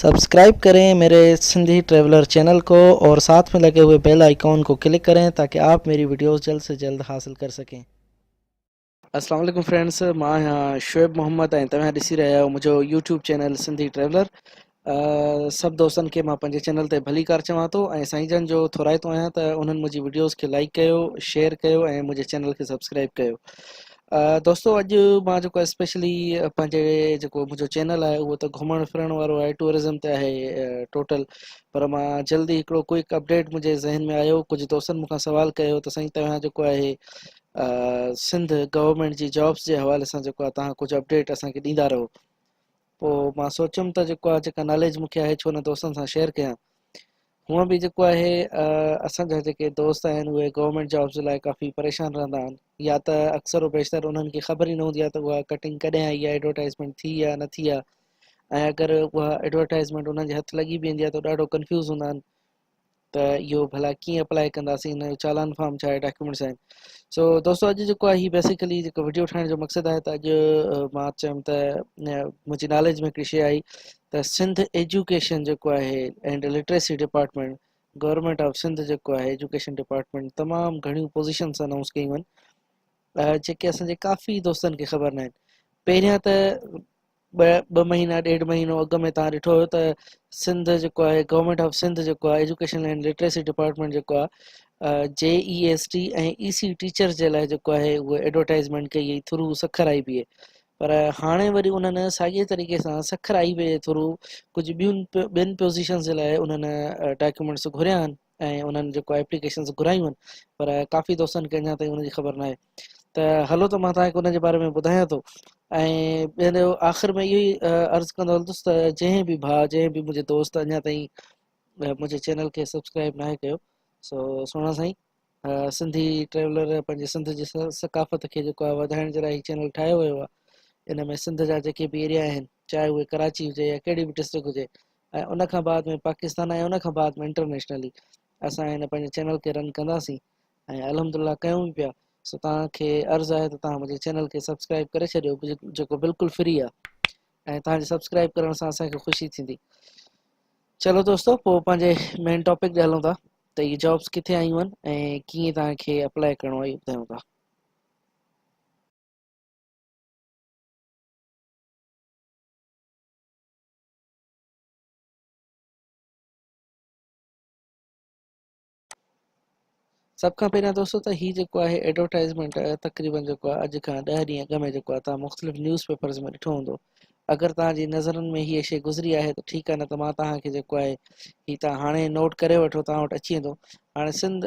Subscribe करें मेरे Sindhi traveller channel को और साथ में लगे हुए बेल आइकॉन को क्लिक करें ताकि आप मेरी वीडियोस जल्द से जल्द हासिल कर सकें। अस्सलाम वालेकुम फ्रेंड्स, मां आहियां शोएब मोहम्मद ऐं तव्हां ॾिसी रहिया आहियो मुंहिंजो यूट्यूब चैनल सिंधी ट्रैवलर। सभु दोस्तनि खे मां पंहिंजे चैनल ते भलीकार चवां थो ऐं साईं जन जो थोराइतो आहियां त उन्हनि मुंहिंजी वीडियोज़ खे लाइक कयो, शेयर कयो ऐं मुंहिंजे चैनल खे सब्सक्राइब कयो। دوستو اڄ مان جيڪو اسپيشلي پنهنجي جيڪو منهنجو چينل آهي اهو ته گهمڻ ڦرڻ وارو آهي، ٽوئرزم تي آهي ٽوٽل، پر مان جلدي هڪڙو ڪوئڪ اپڊيٽ منهنجي ذهن ۾ آيو. ڪجهه دوستن مون کان سوال ڪيو ته سائين توهان جيڪو آهي سنڌ گورنمينٽ جي جابس جي حوالي سان جيڪو آهي توهان ڪجهه اپڊيٽ اسان کي ڏيندا رهو. پوء مان سوچيم ته جيڪو آهي جيڪا ناليج مون کي آهي ڇو نه دوستن سان شيئر ڪيان. هونء به جيڪو آهي اسان جا جيڪي دوست آهن اهي گورنمينٽ جابس لاء ڪافي پريشان رهندا آهن، يا ته اڪثر و بيشتر انهن کي خبر ئي نه هوندي آهي ته اها ڪٽنگ ڪڏهن آئي آهي، ايڊورٽائزمينٽ ٿي يا نه ٿي آهي، ۽ اگر اها ايڊورٽائزمينٽ انهن جي هٿ لڳي به ويندي آهي ته ڏاڍو ڪنفيوز هوندا آهن ته اهو ڀلا ڪيئن اپلائي ڪنداسين، هن جو چالان فارم ڇا آهي، ڊاڪيومينٽس آهن. سو دوستو اڄ جيڪو آهي هي بيسيڪلي جيڪو وڊيو ٺاهڻ جو مقصد آهي ته اڄ مان چيم ته منهنجي ناليج ۾ هڪڙي شي آئي ته سنڌ ايجوڪيشن جيڪو آهي and literacy department government of Sindh جيڪو آهي ايجوڪيشن ڊپارٽمينٽ تمام گهڻيون پوزيشنس انائونس ڪيون آهن جيڪي اسان جي ڪافي دوستن کي خبر نه آهن. پهريان ته ٻه ٻه مهينا ڏيڍ مهينو اڳ ۾ توهان ڏٺو هيو ته سنڌ جيڪو آهي گورنمينٽ آف سنڌ جيڪو آهي ايجوڪيشن اينڊ لٽريسي ڊپارٽمينٽ جيڪو آهي جي اي ايس ٽي ۽ اي سي ٽيچرز جي لاء جيڪو آهي اهو ايڊورٽائزمينٽ ڪئي وئي ٿرو سکر آئي بي اي. پر هاڻي وري انهن ساڳئي طريقي سان سکر آئي بي اي ٿرو ڪجهه ٻين ٻين پوزيشنز جي لاء انهن ڊاڪيومينٽس گهريا آهن ۽ انهن جيڪو ايپليڪيشنز گهرايون آهن، پر ڪافي دوستن کي اڃا تائين ان جي خبر ناهي. ته هلو ته مان توهان کي ان جي باري ۾ ٻڌايان ٿو ۽ ٻين جو آخر ۾ اهو ئي عرض ڪندو هلندس ته جنهن به ڀاء جنهن به منهنجي دوست اڃا تائين منهنجي چينل کي سبسڪرائب ناهي ڪيو، سو سهڻا سائين سنڌي ٽريولر پنهنجي سنڌ جي ثقافت کي جيڪو آهي وڌائڻ جي لاء هي چينل ٺاهيو ويو آهي. ان ۾ سنڌ جا جيڪي به ايريا آهن چاهي اهي ڪراچي هجي يا ڪهڙي به ڊسٽرڪٽ هجي ۽ ان کان بعد ۾ پاڪستان ۽ ان کان بعد ۾ انٽرنيشنلي اسان هن پنهنجي چينل کي رن ڪنداسين ۽ الحمدلله ڪيون به پيا. سو توهان کي عرض آهي ته توهان منهنجي چينل کي سبسڪرائب ڪري ڇڏيو جيڪو بلڪل فري آهي ۽ توهان جي سبسڪرائب ڪرڻ سان اسان کي خوشي ٿيندي. چلو دوستو پوء پنهنجي مين ٽاپڪ تي هلون ٿا ته اهي جابس ڪٿي آيون آهن ۽ ڪيئن توهان کي اپلائي ڪرڻو آهي اهو ٻڌايون ٿا. سڀ کان پهريان دوستو ته هي جيڪو آهي ايڊورٽائزمينٽ تقريبن جيڪو آهي اڄ کان 10 ڏينهن اڳ ۾ جيڪو آهي توهان مختلف نيوز پيپرز ۾ ڏٺو هوندو. اگر توهان جي نظرن ۾ هيء شيء گذري آهي ته ٺيڪ آهي، نه ته مان توهان کي جيڪو آهي هي توهان هاڻي نوٽ ڪري وٺو توهان وٽ اچي ويندو. هاڻي سنڌ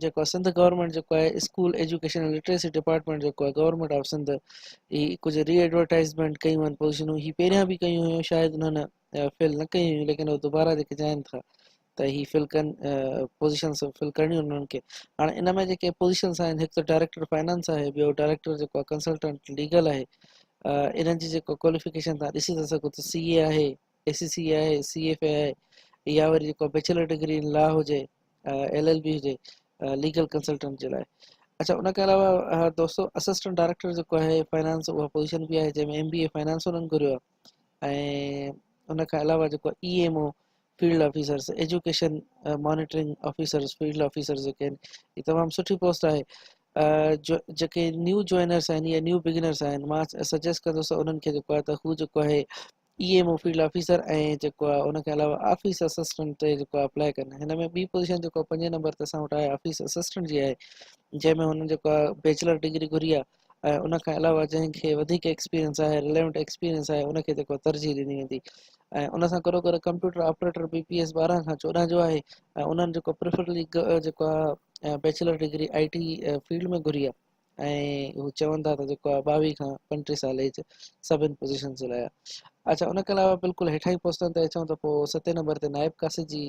جيڪو آهي سنڌ گورنمينٽ جيڪو آهي اسڪول ايجوڪيشن لٽريسي ڊپارٽمينٽ جيڪو آهي گورنمينٽ آف سنڌ هي ڪجهه ري ايڊورٽائزمينٽ ڪيون آهن پوزيشنون هي پهريان به ڪيون هيون، شايد انهن فل نه ڪيون هيون، ليڪن هو دوباره جيڪي چاهين ٿا ته هي فل ڪن پوزيشنس فل ڪرڻيون انهن کي. هاڻي ان ۾ جيڪي پوزيشنس آهن هڪ ته ڊائريڪٽر فائنانس آهي، ٻيو ڊائريڪٽر جيڪو آهي ڪنسلٽنٽ ليگل آهي. انهن جي جيڪو ڪواليفڪيشن تان ڏسي ٿا سگهو ته سي اي آهي، اي سي سي آهي، سي ايف اي آهي، يا وري جيڪو بيچلر ڊگري ان لا هجي، ايل ايل بي هجي ليگل ڪنسلٽنٽ جي لاء. اچھا ان کان علاوه دوستو اسسٽنٽ ڊائريڪٽر جيڪو آهي فائنانس اها پوزيشن به آهي جنهن ۾ ايم بي اي فائنانس انهن گهريو آهي ۽ ان کان علاوه جيڪو E M O field officers, education monitoring officers, field officers جيڪي آهن هي تمام سٺي پوسٽ آهي. جيڪي نيو جوائنرس آهن يا نيو بگنرس آهن مان سجيسٽ ڪندس انهن کي جيڪو آهي ته هو جيڪو آهي اي ايم او فيلڊ آفيسر ۽ جيڪو آهي ان کان علاوه آفيس اسسٽنٽ تي جيڪو آهي اپلائي ڪن. هن ۾ ٻي پوزيشن جيڪو پنجين نمبر تي اسان وٽ آهي آفيس اسسٽنٽ جي آهي جنهن ۾ هنن جيڪو آهي بيچلر ڊگري گهري آهي ۽ ان کان علاوه جنهن کي وڌيڪ ايڪسپيرينس آهي رليونٽ ايڪسپيرينس آهي ان کي جيڪو ترجيح ڏني ويندي ۽ ان سان گڏو گڏ ڪمپيوٽر آپريٽر بي پي ايس 12 کان 14 جو آهي ۽ انهن جيڪو پريفرلي جيڪو آهي بيچلر ڊگري آئي ٽي فيلڊ ۾ گهري آهي ۽ هو چون ٿا ته جيڪو آهي 22 کان 35 سال ايج سڀن پوزيشن جي لاء آهي. اچھا ان کان علاوه بلڪل هيٺائين پوسٽن تي اچون ته پوء ستين نمبر تي نائب قاصد جي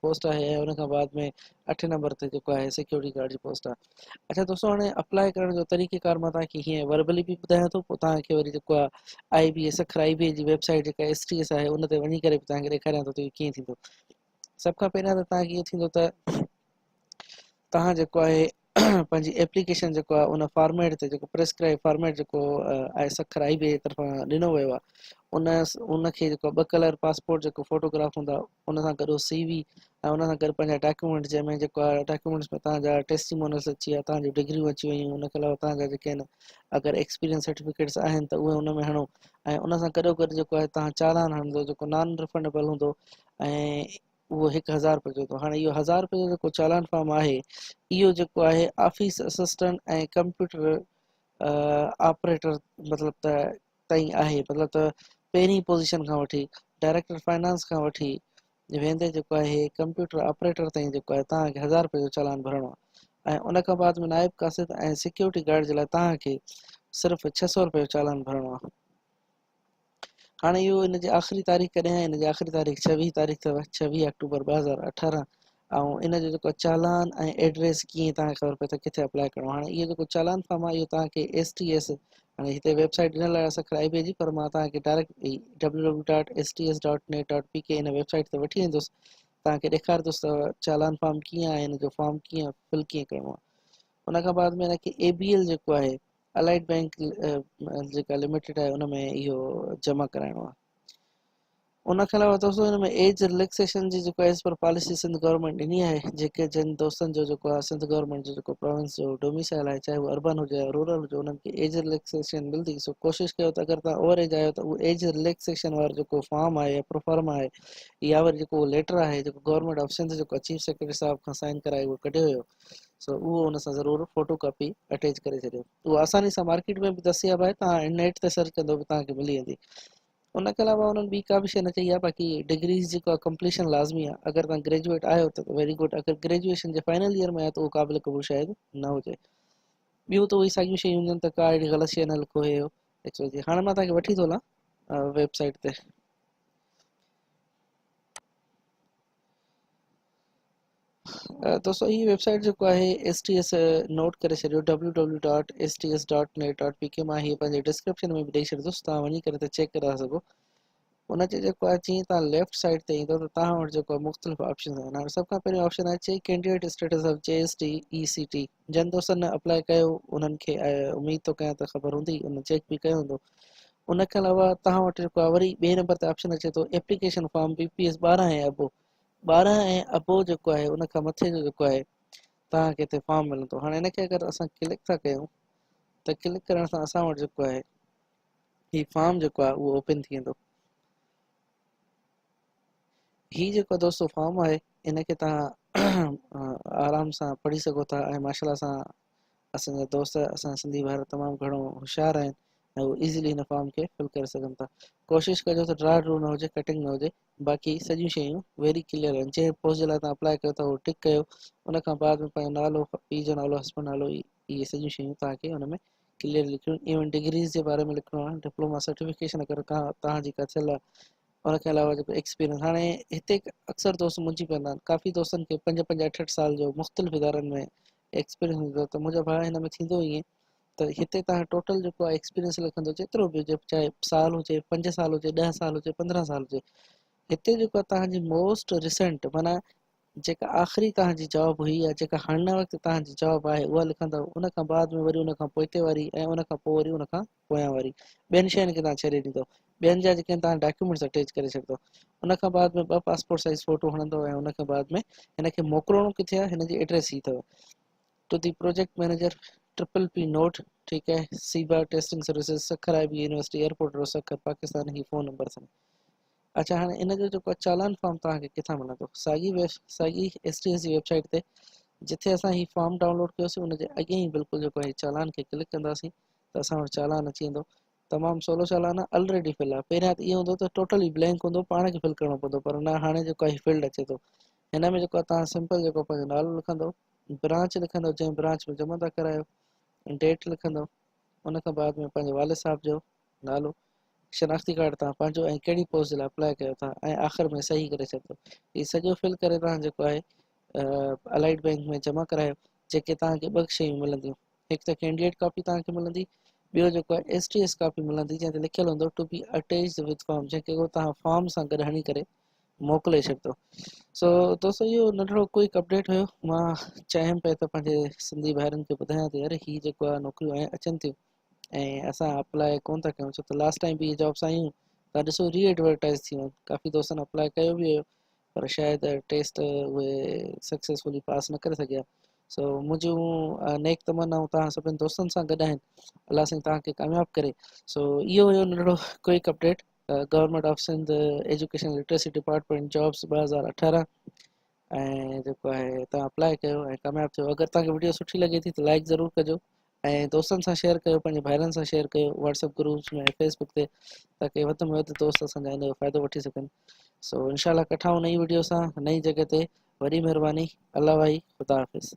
پوسٽ آهي ۽ ان کان بعد ۾ اٺين نمبر تي جيڪو آهي سيڪيورٽي گارڊ جي پوسٽ آهي. اچھا دوستو هاڻي اپلاء ڪرڻ جو طريقه ڪار مان توهان کي هيئن وربلي به ٻڌايان ٿو، پوء توهان کي وري جيڪو آهي آئي بي اي سکر آئي بي اي جي ويب سائيٽ جيڪا ايس ٽي ايس آهي ان تي وڃي ڪري به توهان کي ڏيکاريان ٿو ته اهو ڪيئن ٿيندو. سڀ کان پهريان ته توهان کي اهو ٿيندو ته توهان جيڪو آهي پنهنجي ايپليڪيشن جيڪو آهي ان فارميٽ تي جيڪو پريسڪرائب فارميٽ جيڪو آهي سکر آئي بي اي طرفان ڏنو ويو آهي ان ان کي جيڪو ٻه ڪلر پاسپورٽ جيڪو فوٽوگراف هوندا ان سان گڏ سي وي ۽ ان سان گڏ پنهنجا ڊاڪيومينٽ جنهن ۾ جيڪو آهي ڊاڪيومينٽس ۾ تهان جا ٽيسٽيمونلس اچي ويا تهان جون ڊگريون اچي ويون ان کان علاوه تهان جا جيڪي آهن اگر ايڪسپيرينس سرٽيفڪيٽس آهن ته اهي ان ۾ هڻو ۽ ان سان گڏو گڏ جيڪو آهي تهان چالان هڻندو جيڪو نان ريفنڊيبل هوندو ۽ اهو هڪ هزار رپئي جو ٿو هاڻي اهو هزار رپئي جو جيڪو چالان فارم آهي اهو جيڪو آهي آفيس اسسٽنٽ ۽ ڪمپيوٽر آپريٽر مطلب ته تائين آهي مطلب ته پهرين پوزيشن کان وٺي ڊائريڪٽر فائنانس کان وٺي ويندي جيڪو آهي ڪمپيوٽر آپريٽر تائين جيڪو آهي تهان کي هزار رپئي جو چالان ڀرڻو آهي ۽ ان کان بعد ۾ نائب قاصد ۽ سيڪيورٽي گارڊ جي لاء تهان کي صرف ڇهه سو رپئي جو چالان ڀرڻو آهي. هاڻي اهو ان جي آخري تاريخ ڪڏهن آهي؟ ان جي آخري تاريخ 26 تاريخ اٿو، 26 آڪٽوبر 2018 ۽ ان جو جيڪو چالان ۽ ايڊريس ڪيئن توهان کي خبر پئي ته ڪٿي اپلاء ڪرڻو هاڻي اهو جيڪو چالان فارم آهي اهو توهان کي ايس ٽي ايس هاڻي هتي ويب سائيٽ ڏنل آهي سکر آئي بي جي پر مان توهان کي direct W W dot S T S dot net dot P K ان ويب سائيٽ تي وٺي ويندس توهان کي ڏيکارندس ته چالان فارم ڪيئن آهي ان جو فارم ڪيئن فل ڪيئن ڪرڻو آهي ان کان بعد ۾ ان کي اي بي ايل جيڪو آهي الائيڊ بئنڪ جيڪا لميٽيڊ آهي ان ۾ اهو جمع ڪرائڻو آهي ان کان علاوه دوستو ان ۾ ايج رليڪسيشن جي جيڪو as per policy Sindh government ڏني آهي جيڪي جن دوستن جو جيڪو آهي سنڌ گورنمينٽ جو جيڪو پروونس جو ڊوميسائل آهي چاهي هو اربن هجي يا رورل هجي انهن کي ايج رليڪسيشن ملندي سو ڪوشش ڪيو ته اگر توهان اوور ايج آهيو ته اهو ايج رليڪسيشن وارو جيڪو فارم آهي يا پروفارما آهي يا وري جيڪو ليٽر آهي جيڪو گورنمينٽ آف سنڌ جيڪو چيف سيڪريٽري صاحب کان سائن ڪرائي اهو ڪڍيو ويو سو اهو ان سان ضرور فوٽو ڪاپي اٽيچ ڪري ڇڏيو اهو آساني سان مارڪيٽ ۾ به دستياب آهي توهان نيٽ تي سرچ ڪندو به توهان کي ملي ويندي ان کان علاوه انهن ٻي ڪا به شيء نه چئي آهي باقي ڊگريز جيڪو آهي ڪمپليشن لازمي آهي اگر توهان گريجوئيٽ آهيو ته ويري گڊ اگر گريجوئيشن جي فائنل ايئر ۾ آهيو ته اهو قابل قبول شايد نه هجي ٻيون ته اهي ساڳيون شيون هونديون ته ڪا اهڙي غلط شيء نه لکو هي هو هاڻي مان توهان کي وٺي ٿو هلان ويب سائيٽ تي دوستو هي ويب سائيٽ جيڪو آهي ايس ٽي ايس نوٽ ڪري ڇڏيو W W dot S T S dot net dot P K مان هي پنهنجي ڊسڪرپشن ۾ به ڏئي ڇڏندس توهان وڃي ڪري ته چيڪ ڪري ٿا سگهو ان جي جيڪو آهي جيئن توهان ليفٽ سائيڊ تي ايندو ته توهان وٽ جيڪو آهي مختلف آپشنز آهن هاڻي سڀ کان پهريون آپشن آهي check candidate status of J S T E C T جن دوستن اپلاء ڪيو انهن کي اميد ٿو ڪيان ته خبر هوندي ان چيڪ به ڪيو هوندو ان کان علاوه توهان وٽ جيڪو آهي وري ٻئي نمبر تي آپشن اچي ٿو ايپليڪيشن فارم بي پي ايس 12 ۽ ابو 12 ۽ ابو جيڪو آهي ان کان مٿي جو جيڪو آهي توهان کي هتي فارم ملندو هاڻي ان کي اگر اسان ڪلڪ ٿا ڪيون ته ڪلڪ ڪرڻ سان اسان وٽ جيڪو آهي هي فارم جيڪو آهي اهو اوپن ٿي ويندو هي جيڪو دوستو فارم آهي ان کي توهان آرام سان پڙهي سگهو ٿا ۽ ماشاءالله سان اسان جا دوست اسان سنڌي ڀائر تمام گهڻو هوشيار آهن ۽ هو ايزلي هن فارم کي فل ڪري سگهن ٿا ڪوشش ڪجو ته ڊرا ڊرو نه هجي ڪٽنگ نه هجي باقي سڄيون شيون ويري ڪليئر آهن جنهن پوسٽ جي لاء توهان اپلاء ڪيو ٿا اهو ٽڪ ڪيو ان کان بعد ۾ پنهنجو نالو پيء جو نالو هسبنڊ نالو اهي سڄيون شيون توهان کي ان ۾ ڪليئر لکڻيون ايون ڊگريز جي باري ۾ لکڻو آهي ڊپلوما سرٽيفڪيشن اگر توهان جي ڪا ٿيل آهي ان کان علاوه جيڪو ايڪسپيرينس هاڻي هتي اڪثر دوست منجهي پوندا آهن ڪافي دوستن کي پنج پنج اٺ اٺ سال جو مختلف ادارن ۾ ايڪسپيرينس هوندو ته منهنجا ڀاء هن ۾ ٿيندو ائين ته هتي توهان ٽوٽل جيڪو آهي ايڪسپيرينس لکندو جيترو به هجي چاهي سال هجي پنج سال هجي ڏهه سال هجي پندرهن سال هجي هتي جيڪو آهي توهان جي موسٽ ريسنٽ معنيٰ جيڪا آخري توهان جي جاب هئي يا جيڪا هن وقت توهان جي جاب آهي اها لکندو ان کان بعد ۾ وري ان کان پوئتي واري ۽ ان کان پوء وري ان کان پويان واري ٻين شين کي توهان ڇڏي ڏيندو ٻين جا جيڪي توهان ڊاڪيومينٽس اٽيچ ڪري ڇڏندو ان کان بعد ۾ ٻه پاسپورٽ سائز فوٽو هڻندو ۽ ان کان بعد ۾ هن کي موڪلڻو ڪٿي آهي هن جي ايڊريس هي اٿو to the project manager triple P node ٺيڪ آهي سيبا testing services Sukkur I B university airport road Sukkur Pakistan he phone number اٿن اچھا هاڻي ان جو جيڪو چالان فارم توهان کي ڪٿان ملندو ساڳي ويب ساڳي ايس ٽي ايس جي ويب سائيٽ تي جتي اسان هي فارم ڊائونلوڊ ڪيوسين ان جي اڳيان ئي بلڪل جيڪو هي چالان کي ڪلڪ ڪنداسين ته اسان وٽ چالان اچي ويندو تمام سولو چالان آهي الريڊي فل آهي پهريان ته ايئن هوندو ته ٽوٽلي بلينڪ هوندو پاڻ کي فل ڪرڻو پوندو پر نه هاڻي جيڪو آهي فلڊ اچي ٿو هن ۾ جيڪو توهان سمپل جيڪو پنهنجو نالو لکندو برانچ لکندو جنهن برانچ ۾ جمع ٿا ڪرايو ڊيٽ لکندو ان کان بعد ۾ پنهنجي والد صاحب جو نالو شناختي ڪارڊ توهان پنهنجو ۽ ڪهڙي پوسٽ جي لاء اپلاء ڪيو ٿا ۽ آخر ۾ صحيح ڪري ڇڏندو هي سڄو فل ڪري توهان جيڪو آهي الائيڊ بينڪ ۾ جمع ڪرايو جيڪي توهان کي ٻه شيون ملنديون هڪ ته ڪينڊيڊيٽ ڪاپي توهان کي ملندي ٻيو جيڪو آهي ايس ٽي ايس ڪاپي ملندي جنهن تي لکيل هوندو to be attached with form جنهن کي توهان فارم سان گڏ هڻي ڪري موڪلي ڇڏندو. سو دوستو اهو ننڍڙو ڪوئڪ اپڊيٽ هيو، مان چاهيم پئي ته پنهنجي سنڌي ڀائرن کي ٻڌايان ته يار هي جيڪو آهي نوڪريون آهن اچن ٿيون ۽ اسان اپلاء ڪون ٿا ڪيون، ڇو ته لاسٽ ٽائيم به اهي جابس آيون تان ڏسو ري ايڊورٽائز ٿي ويون، ڪافي دوستن اپلاء ڪيو به هيو پر شايد ٽيسٽ اهي سڪسيسفلي پاس نه ڪري سگهيا. سو منهنجون نيڪ تمنائون توهان سڀني دوستن سان گڏ آهن، الله سائين توهان کي ڪامياب ڪري. سو اهو هيو ننڍڙو quick update government of Sindh education literacy department jobs 2018 ۽ جيڪو آهي توهان اپلاء ڪيو ۽ ڪامياب ٿيو. اگر توهان کي وڊيو سٺي لڳي ٿي ته لائڪ ضرور ڪجو ۽ دوستن سان شيئر ڪيو، پنهنجي ڀائرن سان شيئر ڪيو WhatsApp groups ۾ ۽ Facebook تي، تاڪي وڌ ۾ وڌ دوست اسان جا ان جو فائدو وٺي سگهن. سو انشاء الله ڪٺائون نئين وڊيو سان نئين جڳهه تي. وڏي مهرباني. الله واهي. خدا حافظ.